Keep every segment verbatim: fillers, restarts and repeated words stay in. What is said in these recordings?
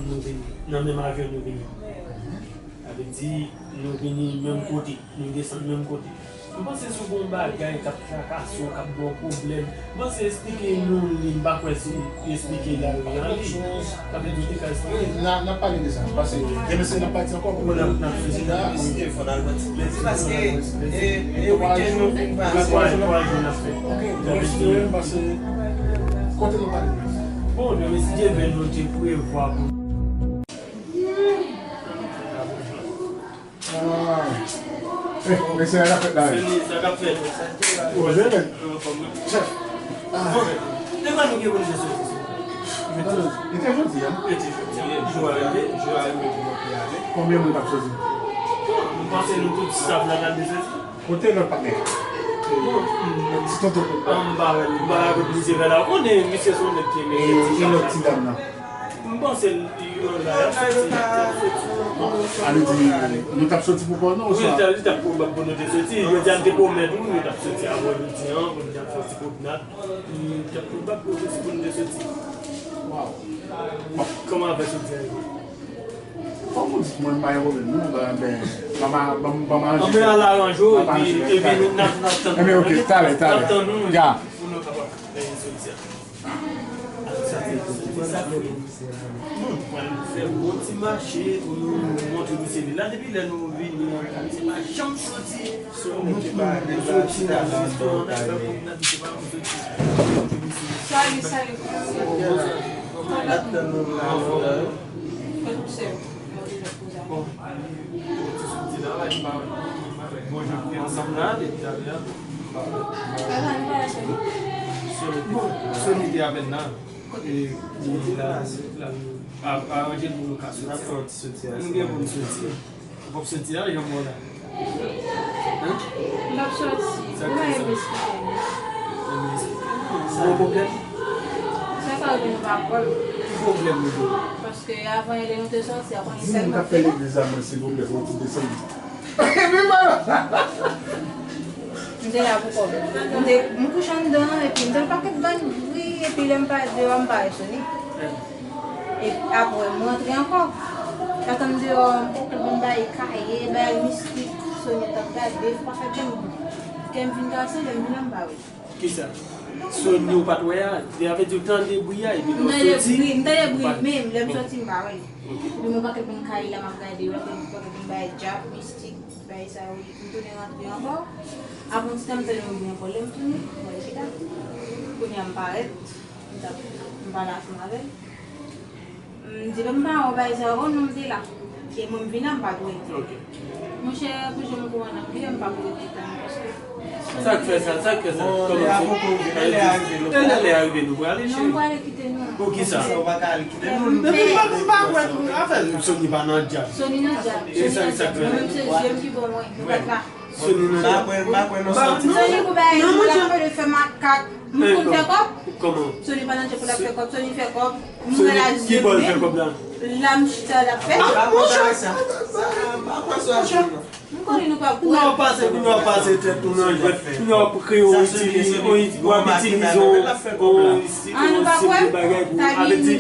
Nou vini, nan menm avyon nou vini. Sa vle di, nou vini menm kote, nou desann menm kote. M panse si w gen yon bagay k ap trakase w, k ap ba w pwoblèm, m panse esplike nou li, m pa kwè si esplike la yo jan li. Sa vle di w te ka esplike. N a, n ap pale de sa, paske demen se n ap pati ankò pou n ap, n ap fini la. Mesye, fò n al pran ti plezi paske, e, e wikenn nou fin pase. Twa jou n ap fè. Ok, nou espere, paske kote nou pale de sa? Bon, demen si Dye vle nou te prevwa pou Ah. Eh, mesye, sa k ap fèt la, wi. Sa k ap fèt. Poze, men. Chèf. Ah. Bon, demen nou gen pou nou te soti. Li te jodi a. Li te jodi a. Jou a rive, jou a rive pou nou te ale. Konbyen moun k ap soti? Bon, m panse nou tout staff la t ap dwe soti. Kote lòt patnè? Bon, ti tonton. An, m pa wè l, m pa wè l, misye fè la. Ou konnen, misye se yon nèg ki renmen fè ti chak. E lòt ti dam nan? M panse l, yo la, y ap soti, y ap soti. A, li di, nou t ap soti pou kò nou, oswa? Wi, li t ap, li t ap pwobab pou nou te soti. Jodi a, m te pwomèt ou, nou t ap soti avè w jodi a, pou nou t ap fè yon ti pwomèd. Li t ap pwobab pou nou te, pou nou te soti. Waw. Bon. Kòman afè soti a ye? Fòk ou di mwen m pa gen pwoblèm, non, ben, ben, ban m, ban m, ban m aranje. Anben, al aranje w, epi, epi n ap, n ap tann nou. Enben, ok, talè, talè. N ap tann nou, pou nou kapab fè soti a. Sa te, se sa ke nou pral fè bon ti mache pou nou montre misye li la. Depi lè nou vini an, misye pa janm soti. Nou, nou, nou soti nan restoran, n ap fè pwomnad, misye pa janm soti. Salut, salut. Bon, bon, bon. Bon, ti soti la, la, li pa, bon, jan nou te ansanm la, depi talè a. Sony te apèn la. E, li la, la, a, aranje pou nou ka soti. Nou gen pou nou soti. Ou p ap soti a, jan mwen la. Hein? M p ap soti. Sa k fè sa? Ou pa renmen esplike m. Renmen esplike m. Sa yon pwoblèm? Sa ka rive nou pa kwè m. Ki pwoblèm nou gen? Paske avan yè lè nou te soti, avan yè sèlman. Di moun k ap fè legliz la, mwen, silvouplè, fè yon ti desann. M te la pou kò m. M te, m kouche anndan, epi m te yon pakèt bann bri, epi lè m pa deyò, m pa wè Sony. E apre, mwen antre ankò. Atan m deyò, m poko konn bay kaye, bay mistik, Sony t ap gade, fwa fè kè m, kè m vin kase, lè m vin la, m pa wè l. Kisa? Sony ou pa t wè a? Sa vle di ou tande bri a, epi lè w soti? M tande bri, m tande bri, men lè m soti, m pa wè l. Epi mwen pa t konn kaye la, m ap gade, w ap wè m pa t konn bay djab, mistik, bay sa yo, m tounen rantre ankò. Apre yon ti tan, m tande yon bri ankò. Lè m tounen, m wè l chita. Kounye a, m parèt. M t ap, m pale ansanm avè l. M di, "Ban m pa wè w bay sa yo, non, m te la." E mwen, m vin la, m pa t wè l. Ok. Monchè, pou jan m konprann an, m pa pou rete tann, paske Sa k fè sa? Sa k fè sa? Kòman se? Lè a rive, nou prale, cheri. Non, m prale kite nou. Poukisa? Ou pa ka al kite nou. Depi m pa, m pa kwè tou. Afè Sony pa nan djab. Sony nan djab. E sa, sa k fè? Mwen menm se je m ki bon, mwen. Mwen pa t la. Sony nan djab. M pa kwè, m pa kwè nan sòti. Sony pou bay, pou l ap fè makak. M konn fè kòb? Kòman? Sony pa nan djab pou l ap fè kòb. Sony fè kòb. M wè la je m. Ki bò l fè kòb la? La m chita l ap fè. M pa kwè sa. M pa kwè sa. M konnen nou p ap kwè. Kounye a w pase, kounye a w pase tèt ou nan jwèt, kounye a w ap kreye yon itilize, w ap itilize yon, yon, yon seri de bagay pou, avè di,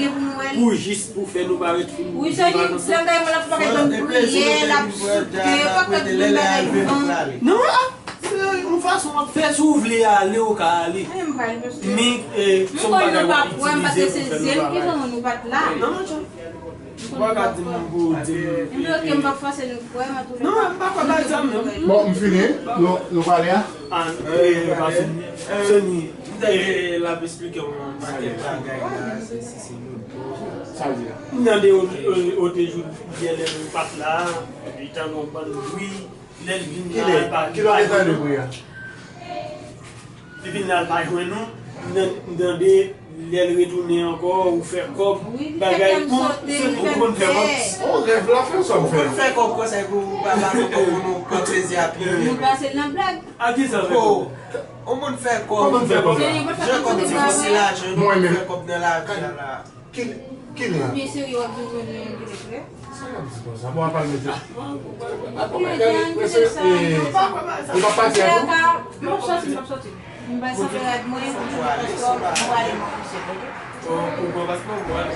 pou jis pou fè nou parèt fou. Wi, sa di, se yon bagay mwen ap fè yon priyè, l ap soute, w ap fè tout bagay. Non, a, se yon fason w ap fè, si w vle ale, ou ka ale. Men, e, se yon bagay w ap itilize pou fè nou parèt. Non, non, Ou pa ka di m pou w di m. M bloke, m p ap fòse nou kwè m, antouka. Non, m pa kwè bagay sa menm. Bon, m fini. Nou, nou pale a? Ah, eh, pa fini. Sony, eh, l ap esplike w yon pakèt bagay la, se, se, se lòt bò. Sa l di a? M tande o, o, o te jou byen lè nou pa t la, epi tande yon bann bri, lè l vin la, l pa, ki lè w te tande bri a? Li vin la, l pa jwenn nou. M tande lè l retounen ankò, ou fè kòb, bagay, ou konn fè kòb. On rèv la fè sa ou fè. Ou konn fè kòb konsa epi ou pa pase kòb pou nou pran plezi a pye. Nou pase l nan blag. A kisa fè kòb? On moun fè kòb. Kòman fè kòb la? Jan kòb difisil la, jan nou fè kòb nan lavi a la. Ki, ki lè? Byen serye, w ap vin jwenn nou yon kilè klè. Sa w ap di konsa? Bon, apa l mete. Apa l mete an kilè sa? Ou pa pati avè m? M ap sòti, m ap sòti. M bay sa fè rad mwen, m pran paspò, m prale mwen menm sèl, oke? Ou pran paspò, ou prale?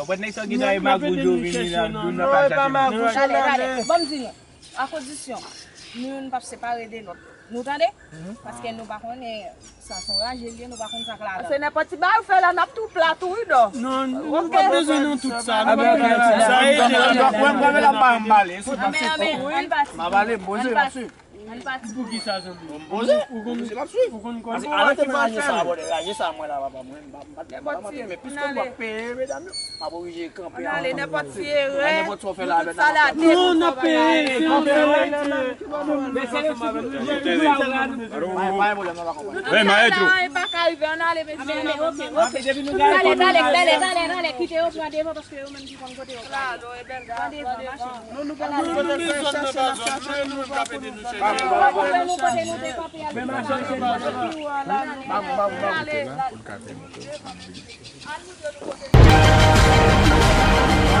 Ou pa wè nèg sa yo gentan e magouj yo vini la, nou nan pa chache. Talè, talè. Ban m di nou. A kondisyon, nou youn p ap separe de lòt. Nou tande? Paske nou pa konnen sa se yon raje li ye, nou pa konn sa k ladan. Se nenpòt ti bagay ou fè la, n ap tou plat ou, wi, dò. Non, nou pa bezwen nan tout sa. Nou pa bezwen nan tout sa. Mwen, mwen, mwen, la pa anbale. Anben, anben, ann pati. M ap ale, m poze, m ap swiv. Ann pati. Pou ki sa, zanmi? M poze. Ou konn, ou konn kote. Alò ki bagay sa, bòdè, raje sa, mwen la, papa, mwen, m pa, m pa, m pa, m pa, men piske m ap peye, medam yo. M ap oblije kanpe. Ann ale, nenpòt ti erè, nenpòt sa w fè la, nou tout sa la, non, n ap peye, se yon erè. Hey, maestro. E pa ka rive, ann ale, mesye. Ann ale, oke, oke. Talè, talè, talè, talè, talè, kite yo pran devan, paske yo menm ki konn kote yo prale. Pran devan, mache. Nou, nou pa bezwen nan zòn nan, pa zòn, nou menm k ap ede nou chèche. Nou kote nou te kanpe a, nou kote nou te kanpe a.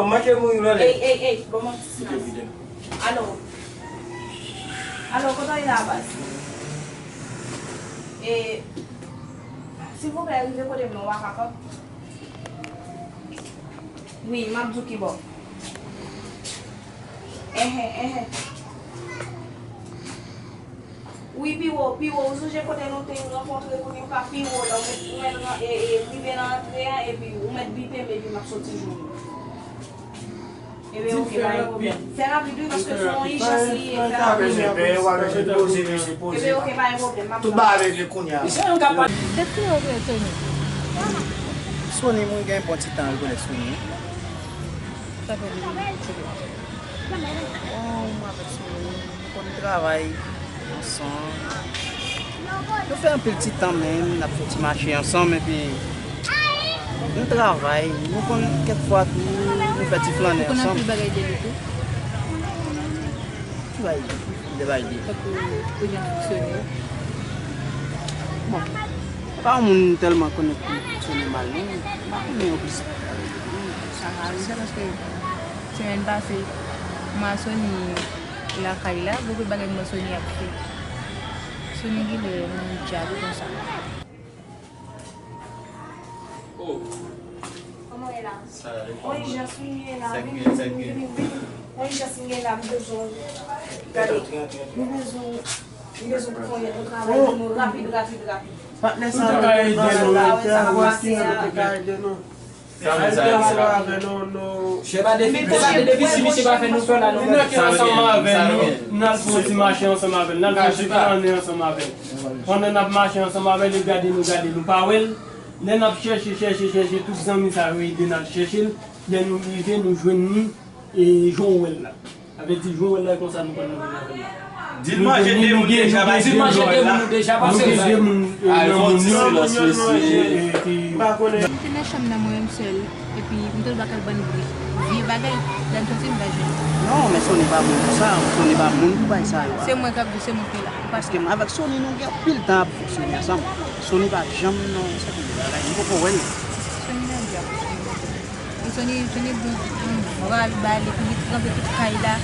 non, manke mouri nan lè. Ey, ey, ey, bon, mwen ti silans. Alo. Alo, kote w ye la, baz? E, silvouplè, rive kote m non, Wakakòk. Wi, m ap di w ki bò. Enhen, enhen. Wi, pi wo, pi wo. Ou sonje kote nou te rankontre kounye a, pi wo la, ou mèt, ou mèt ran- e, e, rive nan antre a, epi ou mèt bipe m, epi m ap soti jwenn ou. Ebyen, oke, pa gen pwoblèm. Fè rapid, wi, paske se yon ijans li ye, fè rapid. Mesye, peye w a, mesye, poze, mesye, poze. Ebyen, oke, pa gen pwoblèm, m ap... Tout bagay regle kounye a. Mesye, nou ka pale. Depi kilè w konnen Sony? Sony, mwen gen bon ti tan rekonèt Sony. Sa fè depi kilè? Bon, mwen avèk Sony, nou konn travay ansanm. Nou fè anpil ti tan menm, n ap soti mache ansanm, epi nou travay. Nou konn kèk fwa tou, nou fè ti flannen ansanm. Ou konn anpil bagay de li tou? Ki bagay de li? De bagay de li. Tankou kounye a fonksyone. Bon, pa yon moun tèlman konnen ki fonksyone mal, non. M pa konnen yon plis. Sa ka rive paske semèn pase, m a Sony lakay la, gon bagay m wè Sony ap fè. Sony genlè yon djab konsa. Oh. Kòman w ye la? Sa va, e kòman? Yon ijans m ye la, vini, vini, vini, vini. Yon ijans m ye la, m bezwen w. Gade, m bezwen w, m bezwen w pou fè yon travay pou nou rapid, rapid, rapid. Patnè sa ka ede nou, mesye, avè si nou te ka ede nou. Sa moun sa yo. Depi si misye pa fè nou fè la, nou mèt ansanm avè nou, n al fè yon ti mache ansanm avè l, n al fè yon ti flannen ansanm avè l. Pandan n ap mache ansanm avè l, li gade nou, gade nou, pa wè l. Lè n ap chèche, chèche, chèche, tout zanmi sa yo ede n al chèche l. Lè nou rive, nou jwenn li, e jan w wè l la. Sa vle di, jan w wè l la, e konsa nou konn nou vin avè l la. Di l manje de moun deja, bay de moun deja, pase l. Nou gen de moun, e, nan moun yo. M te nan chanm nan mwen menm sèl, epi m tande baka l bann bri. Vye bagay, lè m soti m pa jwenn. Non, men Sony pa moun pou sa, Sony pa moun pou bay sa yo. Se mwen k ap di, se mwen ki la. Paske m avèk Sony, nou gen anpil tan ap fonksyone ansanm. Sony pa janm nan yon sèten bagay, m poko wè l. Sony nan djab. Sony, Sony pran yon vra, li ba li, epi li tranble tout kay la.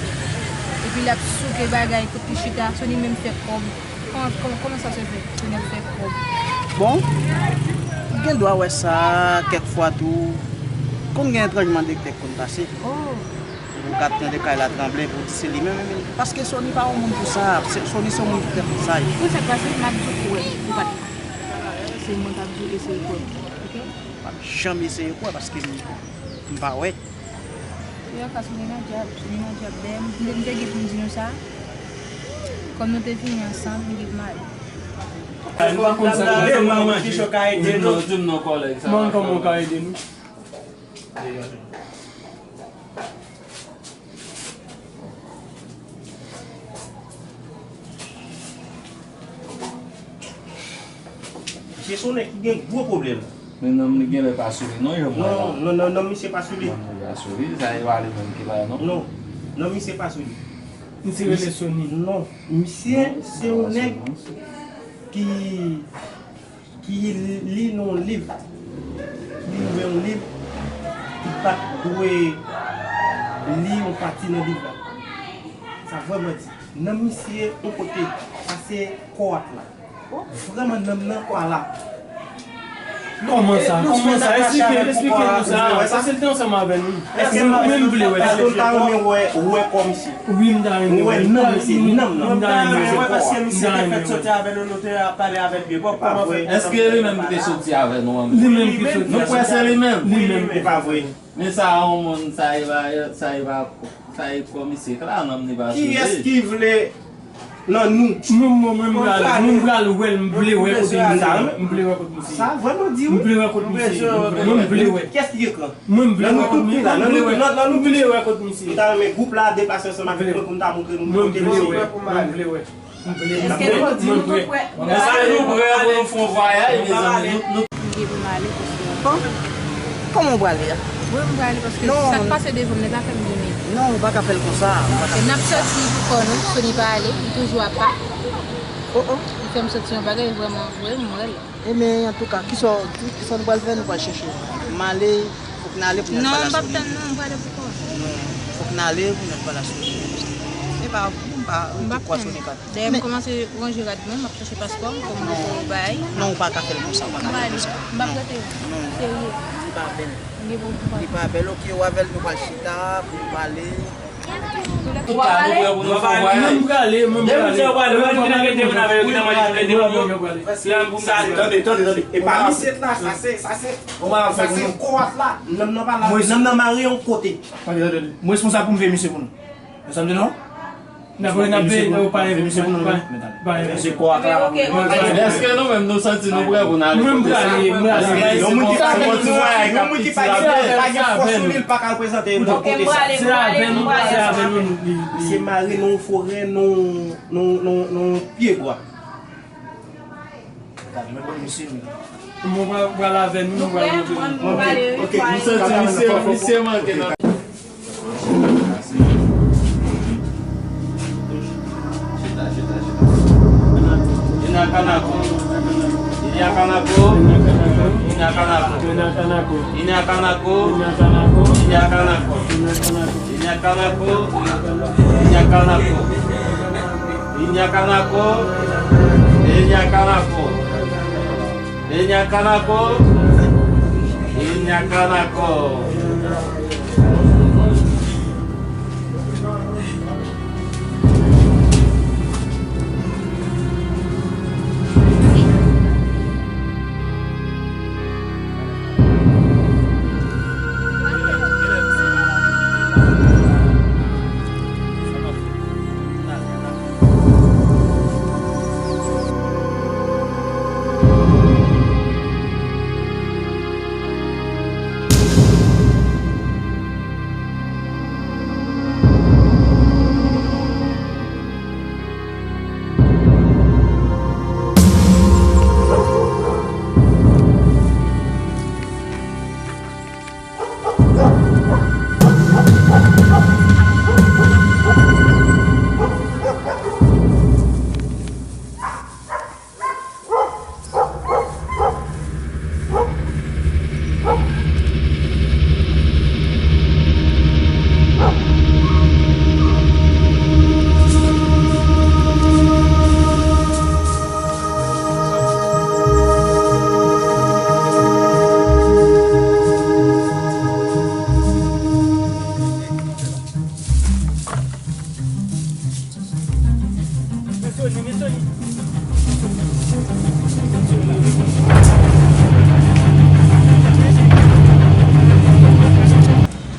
Epi l ap souke bagay, tout li chita. Sony menm fè kòb. Kòman, kòman, kòman sa se fè? Sony ap fè kòb. Bon, ou gen dwa wè sa kèk fwa tou. Konn gen etranjman de tè k konn pase. Oh. Ou ka tande kay la tranble pou di se li menm, men paske Sony pa yon moun pou sa, se, Sony se yon moun ki trè konsay. Wi, sa k pase, m ap di w wè, ou pa t la. Se mwen k ap di w eseye kwè m, oke? M p ap janm eseye kwè paske m, m pa wè. Yo ka Sony nan djab, Sony nan djab dèyè m. M te, m te gen pou m di nou sa. Kòm nou te fini ansanm, m gen pou m ale. Nou pa konn sa k pase, nou pa konn kijan w ka ede nou. Di m non, di m non, kòlèg, sa va fè. Kòman w ka ede nou? Misye se yon nèg ki gen gwo pwoblèm. Men nonm li genlè pa sou li non, jan m wè la. Non, non, non, nonm misye pa sou li. Nonm li pa sou li, sa e pa li menm ki la non. Non, nonm misye pa sou li. Misye rele Sony. Non, misye se yon nèg ki ki li nan yon liv, li ouvè yon liv, li pa t dwe li yon pati nan liv la. Sa vrèman di. Nan misye, yon kote, sa se kò a k la. Vrèman, nanm nan kwa la. Kòman sa? Kòman sa? Esplike, esplike nou sa. Paske l te ansanm avè nou. Mwen, mwen, m vle wè. Èske w ta renmen wè, wè kò misye? Wi, m ta renmen wè. Wè nanm misye, nanm nan. M ta renmen wè. Paske misye te fèt soti avè nou, nou te ap pale avè l byen. Kòman fè? Èske li menm ki te soti avè nou an? Li menm ki soti. Nou kwè se li menm? Li menm. E pa vre. Men sa a yon moun, sa e pa, sa e pa, sa e kò misye. Kla nanm li pa sou li. Kiyès ki vle nan nou? Mwen, mwen, mwen, m pral, mwen, m pral wè l, m vle wè kote misye. M vle wè kote misye. Sa vrèman di wi. M vle wè kote misye. Mwen, m vle wè. Kiyès ki ekran? Mwen, m vle wè kote misye. Nan nou tout la, nan nou tout la. M vle wè kote misye. M ta renmen gwoup la deplase ansanm avèk mwen pou m ta montre nou kote misye. Mwen, m vle wè. Mwen, m vle wè. Èske nou tout prè? Èske nou prè pou nou fè yon vwayaj, mezanmi? Nou, nou... Gen pou m ale, paske... Bon, kòman w prale a? Wi, m prale paske sa k pase devan m, li pa fè m goumen. Non, ou pa ka fè l konsa. E n ap soti pou kò nou, Sony pa ale, li toujou apa. Oh, oh. Li fè m santi yon bagay vrèman vre, m wè l. Ebyen, antouka, kisa, kisa nou pral fè? Nou pral chèche. M ale, fòk n ale pou n al pale a Sony. Non, m p ap tann, non, m prale pou kò m. Non, fòk n ale pou n al pale a Sony. E pa, m pa, m pa kwè Sony ka. Dayè, m kòmanse ranje rad mwen, m ap chèche paspò m, kòm m poko bay. Non, ou pa ka fè l konsa, ou pa ka fè l konsa. M pa prete. Non. Serye. Li pa bèl. Li pa bèl, ok, ou avè l, nou pral chita, pou nou pale. Mwen prale, mwen prale. Tande, tande, tande. E pa misye la, sa se, sa se, sa se kowat la. Nanm nan pa la. Nanm nan mare yon kote. Tande, tande. Mwen responsab pou m veye misye pou nou. Ou sa m di non? N ap, n ap veye, nou pa veye misye pou nou non. Misye kowat la. Èske nou menm nou santi nou prè pou n ale kote sa? Mwen prale, mwen prale. Yon moun ki pa gen, yon moun ki pa gen, pa gen fòs sou li, li pa ka reprezante yon kote sa. Se avè nou, se avè nou, nou, li, li. Misye mare nan yon forè, nan, nan, nan, nan yon pye bwa. Gade, mwen konn misye menm. Mwen pral, pral avè nou, nou pral montre nou. Ok, ok, nou santi misye, misye manke nan. Chita, chita, chita. Inya kanako. Inya kanako. Inya kanako. Inya kanako. Inya kanako. Inya kanako. Inya kanako. Inya kanako. Inya kanako. Inya kanako. Inya kanako. Inya kanako.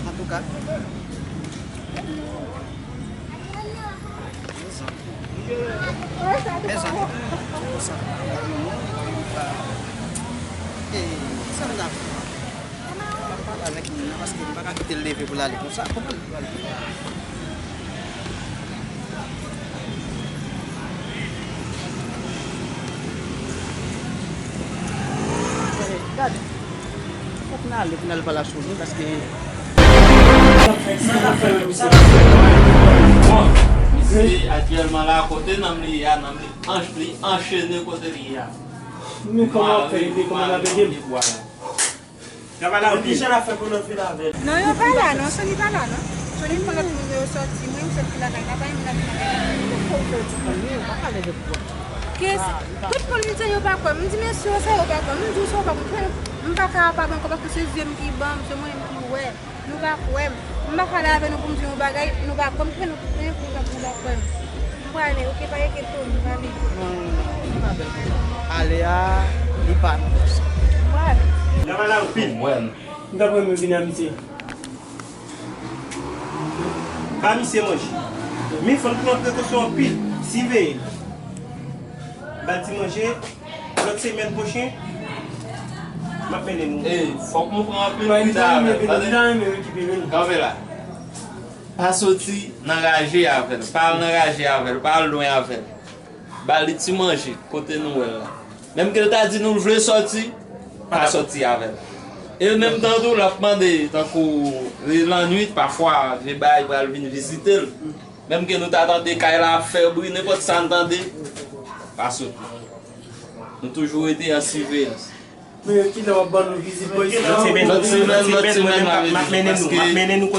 Antouka, mezanmi, mezanmi, konsa, e, sa m ta fè? M ap pale avèk moun nan paske m pa ka kite l leve pou l ale konsa. Kòman l pral fè? Gade, gade. Fòk n ale pou n al pale a Sony paske... Bon, misye aktyèlman la, kote nanm li ye a, nanm li anch-, li anchene kote li ye a. Men kòman w ap fè rive, kòman n ap ede m? Travay la, kijan n ap fè pou nou vin avè l? Non, yo pa la non, Sony pa la non. Sony pran lòt moun yo sòti, mwen m sòti lakay papa m, m vin avè l. Poukò w fè w ti fanmi, ou pa pale de pwòp. Ke s- tout moun vin di yo pa kwè m. M di, "Mesye, sa yo pa kwè m." M di, "Sa yo pa kwè m." M pa ka pa ban kò paske se zye m ki ban m, se mwen menm ki wè. Nou pa kwè m. M pa ka ale avè nou pou m di yon bagay, nou pa kwè m, ke nou, ke nou, ke nou pa kwè m. M prale, oke, pa enkyete w, m prale. Non, non, non, non, non, non, non, non. Ale a, li pa nan pòs. M prale. Nan malari. Mwen. M ta renmen vin a misye. Ba misye manje. Men fò n pran prekosyon anpil. Siveye l. Ba l ti manje. Lòt semèn pwochen, m ap mennen nou. Ey, fòk nou pran anpil pita avè l, tande? Kanpe la. Pa soti nan raje avè l. Pa al nan raje avè l. Pa al lwen avè l. Ba li ti manje kote nou wè l la. Menm ke l ta di nou l vle sòti, pa sòti avè l. E menm tan tou, l ap mande, tankou, e lannwit, pafwa, vye bagay pral vin vizite l. Menm ke nou ta tande kay la ap fè bri, nenpòt sa n tande, pa soti. Nou toujou rete an siveyans. Men kilè w ap ban nou vizit bò isit? Lòt semèn, lòt semèn, lòt semèn, m ap mennen nou, m ap mennen nou kote